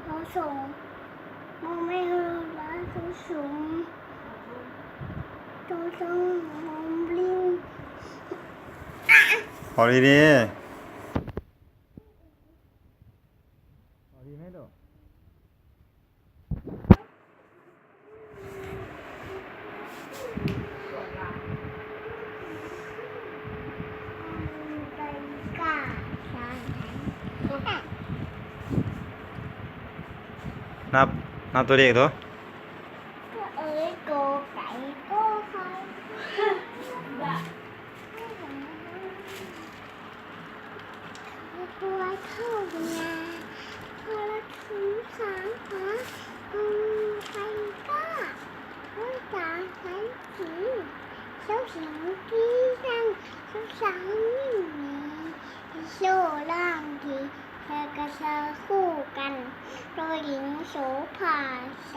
ໂຕສູງ ບໍ່ແມ່ນລາໂຕສູງ ໂຕສູງ ເວົ້າດີໆ ເວົ້າດີແມ່ລູກ. ນັບ ນັບຕົວເລກດູ. ກະເອີ ກໍໄກ່ ກໍໄຂ່ ກະກວາຍ ເທົ່າຍາ ກະລະຄັງ ສາງ ຫາ ກະໄກ່ ກະ ກະຈາ ໄກ່ ກີ ເສົາ ສິງ ກີ ສັງ ເສົາ ສັງ ມີ ໂຊ ລາງ ກີ ເສືອ ກະເສືອ ຄູ່ກັນ ໂຕ ລິງ ໂສ ຜາ ໄຊ.